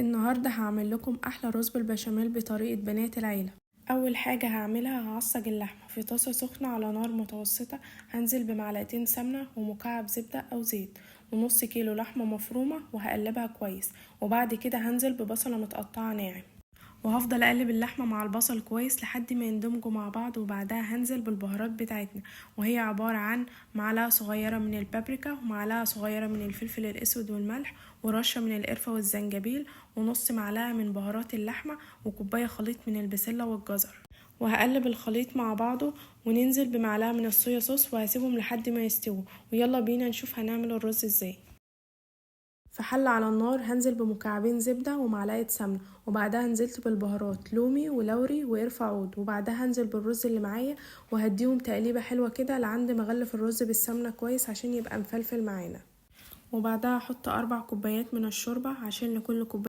النهاردة هعمل لكم احلى رز بالبشاميل بطريقة بنات العيلة. اول حاجة هعملها هعصج اللحمة في طاسة سخنة على نار متوسطة. هنزل بمعلقتين سمنة ومكعب زبدة او زيت ونص كيلو لحمة مفرومة وهقلبها كويس، وبعد كده هنزل ببصلة متقطعة ناعم، وهفضل اقلب اللحمة مع البصل كويس لحد ما يندمجوا مع بعض. وبعدها هنزل بالبهارات بتاعتنا، وهي عبارة عن معلقة صغيرة من البابريكا ومعلقة صغيرة من الفلفل الاسود والملح ورشة من القرفة والزنجبيل ونص معلقة من بهارات اللحمة وكوباية خليط من البسلة والجزر، وهقلب الخليط مع بعضه وننزل بمعلقة من الصويا صوص وهسيبهم لحد ما يستووا. ويلا بينا نشوف هنعمل الرز ازاي. في حلة على النار هنزل بمكعبين زبدة ومعلقة سمنة، وبعدها نزلت بالبهارات لومي ولوري وقرفة عود، وبعدها هنزل بالرز اللي معايا وهديهم تقليبة حلوة كده لعند ما اغلف الرز بالسمنة كويس عشان يبقى مفلفل معانا. وبعدها احط 4 كوبايات من الشوربة عشان لكل كوباية